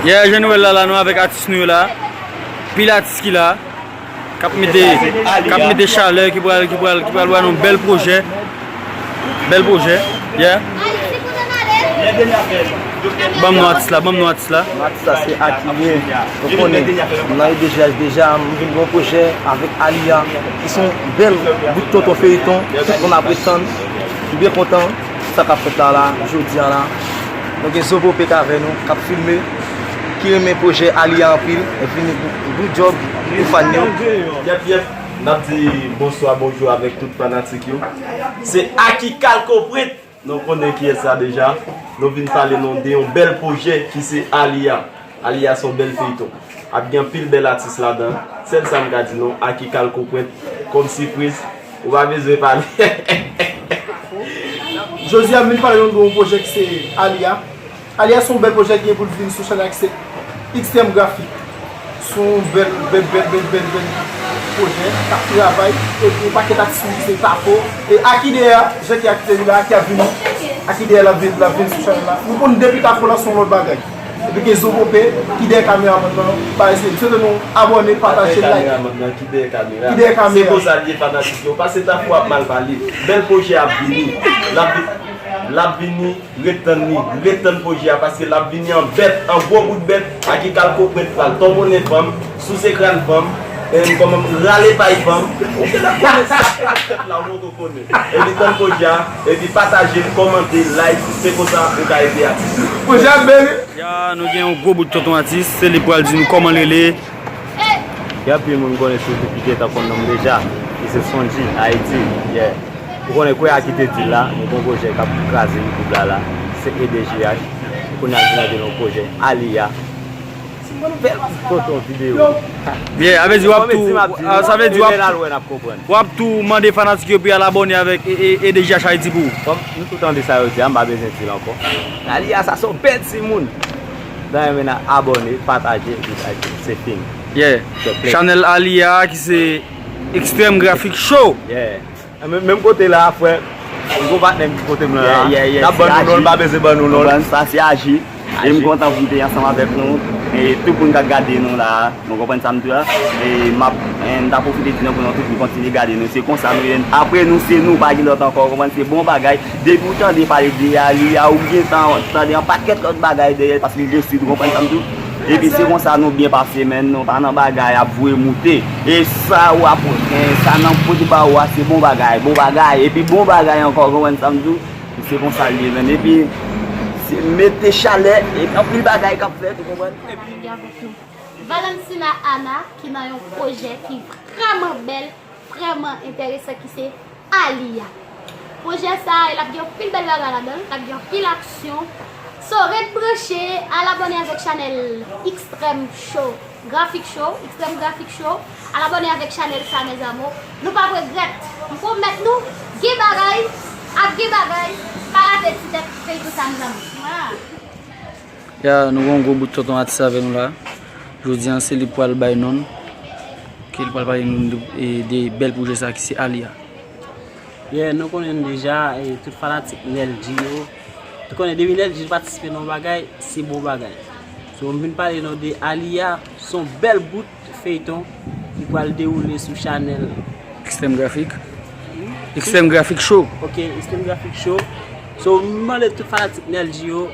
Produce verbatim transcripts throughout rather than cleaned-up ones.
Yeah, jan nou wè l la, la nou avèk atis nou yo la. Pil atis ki la. K ap mete, k ap mete chalè, ki pral, ki pral, ki pral ba nou bèl pwojè. Bèl pwojè. Yeah. Ban m non atis la, ban m non atis la. Atis la se Akilyen. Ou konnen, m nan E D G H deja, m vin gen yon pwojè avèk Aliya, ki se yon bèl bout tonton feyton, tout moun ap ret tann. M byen kontan sa k ap fèt la, la, jodi a la. Nou gen Zo Pope k avè nou, k ap filme, ki renmen pwojè Aliya anpil, e vini good job pou fan yo. Yèp, yèp, n ap di bonswa, bonjou avèk tout fanatik yo. Se Aki Kalkoprent. Nou konnen kiyès sa deja. Nou vin pale nou de yon bèl pwojè ki se Aliya. Aliya se yon bèl feyton. Ap gen anpil bèl atis ladan. Sèl sa m ka di nou, Aki Kalkoprent kòm sipriz. Ou pa bezwen pale. Jodi a, m vin pale nou de yon pwojè ki se Aliya. Aliya se yon bèl pwojè ki gen pou l vin sou chanèl ak se Extreme Graphic. Se yon bèl, bèl, bèl, bèl, bèl, bèl pwojè k ap travay. Epi yon pakèt atis ki se Tafo. E Aki dèyè a, jan ki Aki te di la, Aki ap vini. Aki dèyè l ap vin, l ap vin sou chanèl la. Nou konn depi Tafo la se yon lòt bagay. Epi gen Zo Pope ki dèyè kameramann nan. Pa eseye. M swete nou abòne, pataje, like. Kameramann nan ki dèyè kamera. Ki dèyè kamera. Se konsa l ye fanatik yo. Pase Tafo ap mal pale. Bèl pwojè ap vini. L ap vi-, l ap vini. Ret tann li, ret tann pwojè a, paske l ap vini an bèt, an gwo bout bèt, Aki Kalkoprent pral tonbonnen fanm, souse kràn fanm, e kòman rale pay fanm. Ou genlè konnen sa k ap fèt la, ou montre w konnen. Epi tann pwojè a, epi pataje l, kòmante, like, se konsa ou ka ede atis yo. Pwojè a bèl wi. Ya, nou gen yon gwo bout tonton atis, se li pral di nou kòman l rele. Gen anpil moun konnen, sitou ki gentan konn non m deja, ki se Sondji Ayiti. Yeah. Ou konnen kwè a ki te di l la, nou gon pwojè k ap kraze YouTube la la. Se E D G H. Kounye a nou vin avè yon pwojè Aliya. Se bon nouvèl pou tonton videyo. Yeah, sa vle di w ap tou, ah, sa vle di w ap, w ap tou mande fanatik yo pou y al abòne avèk E, E, E D G H Ayiti pou ou. Kòm nou tout tande sa yo di a, m pa bezwen di l ankò. Aliya sa se yon bèl timoun. Dayè men nan abòne, pataje, epi like, se fini. Yeah. Chanèl Aliya ki se Extreme Graphic Show. Yeah. Menm, menm kote la, frè. M gon patnè m ki kote m nan la. Yeah, yeah, yeah. N ap ban nou non l, pa bezwen ban nou non l. Konprann sa, se Aji. E m kontan pou m te ansanm avèk nou. E tout moun k ap gade nou la, nou konprann sa m di la. E m ap, e m ta pwofite di nou pou nou tout vin kontinye gade nou. Se konsa nou ye. Apre nou, se nou, pa gen lòt ankò. Konprann, se bon bagay. Depi w tande pale de Aliya, ou gentan tande yon pakèt lòt bagay dèyè l, paske l gen stil, ou konprann sa m di w? Epi se konsa nou byen pase, men nou pa nan bagay ap voye moute. E sa w ap, e sa n ap pote ba ou a, se bon bagay, bon bagay, epi bon bagay ankò, ou konprann sa m di w? Se konsa l ye, men. Epi, se mete chalè, epi anpil bagay k ap fèt, ou konprann? Epi, avèk nou, Valencina Ana, ki nan yon pwojè ki vrèman bèl, vrèman enteresan, ki se Aliya. Pwojè sa a, l ap gen anpil bèl bagay ladan l, l ap gen anpil aksyon. So, ret branche, al abòne avèk chanèl Extreme Show, Graphic Show, Extreme Graphic Show. Al abòne avèk chanèl sa, mes amours. Nou p ap regrèt. M pwomèt nou, gen bagay, ap gen bagay, pa rate ti tèt feyton sa, mes amours. Ya, nou gen yon gwo bout tonton atis avè nou la. Jodi a, se li k pral bay non l. Ke li pral pale nou de, e, de bèl pwojè sa ki se Aliya. Yeah, nou konnen deja, e, tout fanatik Nèl G yo. Tout konnen depi Nèl G patisipe nan yon bagay, se bon bagay. So, m vin pale nou de Aliya, se yon bèl bout feyton ki pral dewoule sou chanèl Extreme Graphic. Extreme Graphic Show. Ok, Extreme Graphic Show. So, m mande tout fanatik Nèl G yo,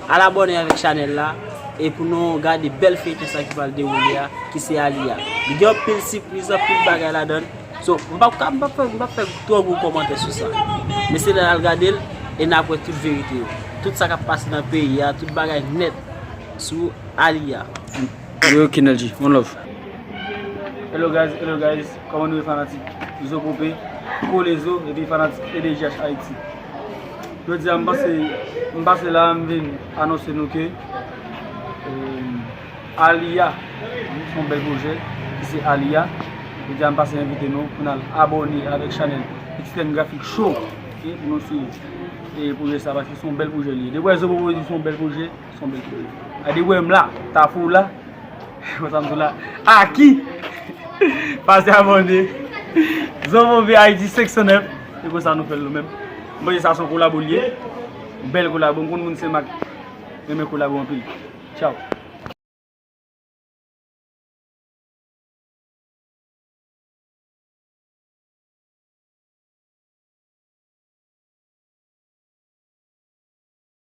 al abòne avèk chanèl la, e pou nou gade bèl feyton sa ki pral dewoule a, ki se Aliya. Li gen anpil sipriz, anpil bagay ladan l. So, m p ap ka, m p ap fè, m p ap fè twò gwo kòmantè sou sa. Men se lè n al gade l, e n ap wè tout verite yo. Tout sa k ap pase nan peyi a, tout bagay nèt sou Aliya. Yo, Kenel G, one love. Hello guys, hello guys, kòman nou ye fanatik Zo Pope, Kole Zo, epi fanatik E D G H Ayiti? Jodi a, m pase, m pase la, m vin anonse nou ke, e, Aliya, se yon bèl pwojè, ki se Aliya. Jodi a, m pase envite nou pou n al abòne avèk chanèl Extreme Graphic Show, ok, pou nou swiv, e, pwojè sa, paske se yon bèl pwojè li ye. Depi w wè Zo Pope di se yon bèl pwojè, se yon bèl pwojè. A, depi w wè m la, Tafou la, konsa m tou la. Aki! Pase abòne. Zo Pope Ayiti senk san nèf, e konsa nou fè l nou menm. M panse sa se yon kolabo li ye. Bèl kolabo, m konn moun Senmak renmen kolabo anpil. Tchaw.